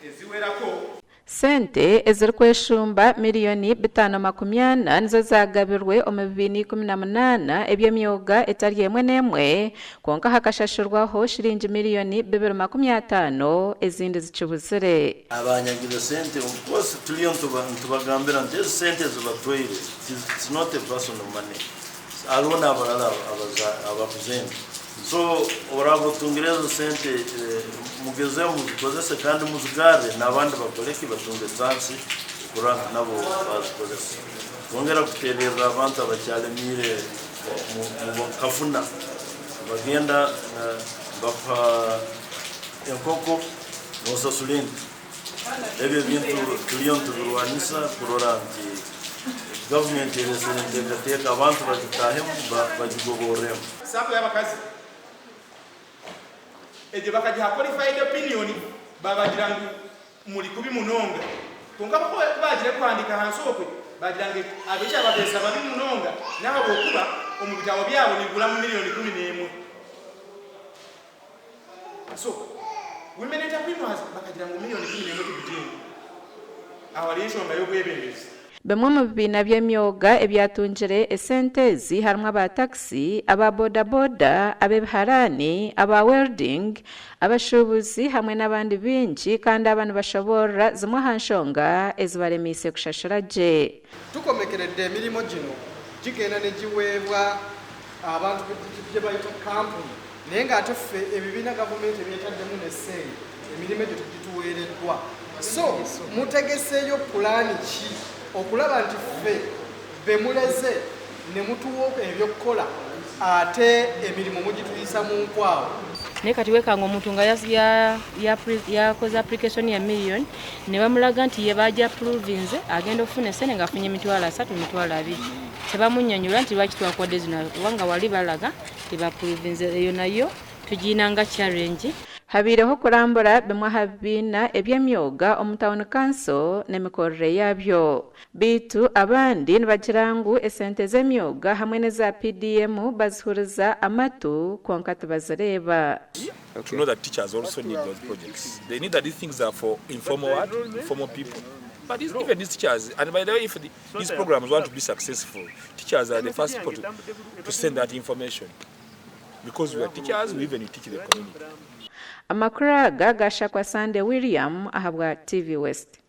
Eziwerako. Sente ezirikweshumba miriyoni bitaano makumyana nizo zaagabirwe omu bibiina 18 eby'emyoga etari emwe n'emwe, kwonka hakashashurwaho shiringi miriyoni 250, ezindi zikibuzire. Abanyagire sente, of course turiyo nitubagambira nti ezi sente ezibatwaire, it's not a personal money, hariho n'abarala abaguze ente. So oraaba otungire ezo sente, mugezeho muzikozese kandi muzigarre n'abandi bakoreki, batunge chance kurora nti nabo bazikozesa. Twongera kuteererra abantu abakyalemiire mu kafuna, bagenda bakuha enkoko nosasura ente. Ebyo ebintu turiyo nitubirwanisa kurora nti gavumenti eresire enteekateeka abantu bagitahemu, bagigoborremu. SACCO y'abakazi egyo bakagiha qualified opinion, babagira ngu muri kubi munonga. Kwonka bo ku baagire kuhandiika ahansi okwe, baagira ngu ekyababeesa babi munonga n'ahabw'okuba omu bitabo byabo nibiburamu miriyoni 11. So women entrepreneurs bakagira ngu miriyoni 11 tibigyenga. Aho hariyo enshonga y'obwebembezi. Bimwe omu bibiina by'emyoga ebyatungire esente ezi harimu aba takisi, aba boda boda, ab'ebiharaani, aba welding, abashuubuzi hamwe n'abandi baingi kandi aba nibashoboorora zimwe aha nshonga ezibaremiise kushashura gye. Tukomekeredde emirimu gino gigenda ne giweebwa abantu gye bayita kkampuni naye ng'ate ffe ebibiina gavumenti ebyetaddemu ne ssente emirimu egyo tegituweereddwa. So mutegeseeyo pulaani ki okulaba nti ffe be muleze ne mutuwa ebyokukola ate emirimu mugituyisa mu nkwawa? Naye kati wekanga omuntu nga yakoze application ya million ne bamulaga nti ye baja approvinze, agenda okufuna esente ng'afunye 300,000, 20,000. Tebamunnyonnyola nti lwaki twakuwadde zino, kubanga wali balaga tebapprovinze. Eyo nayo tugiina nga challenge. Habaireho okurambura bimwe aha bibiina eby'emyoga omu tawuni kanso n'emikorere yaabyo. Beitu abandi nibagira ngu esente z'emyoga hamwe n'eza PDM bazihuriza amatu kwonka tibazireeba. To know that teachers also need those projects. They need that these things are for informal what? Informal people. But these, even these teachers, and by the way, if these programs want to be successful, teachers are the first people to send that information. Because we are teachers, we even teach the community. Amakuru aga gashakwa Sande William ahabwa TV West.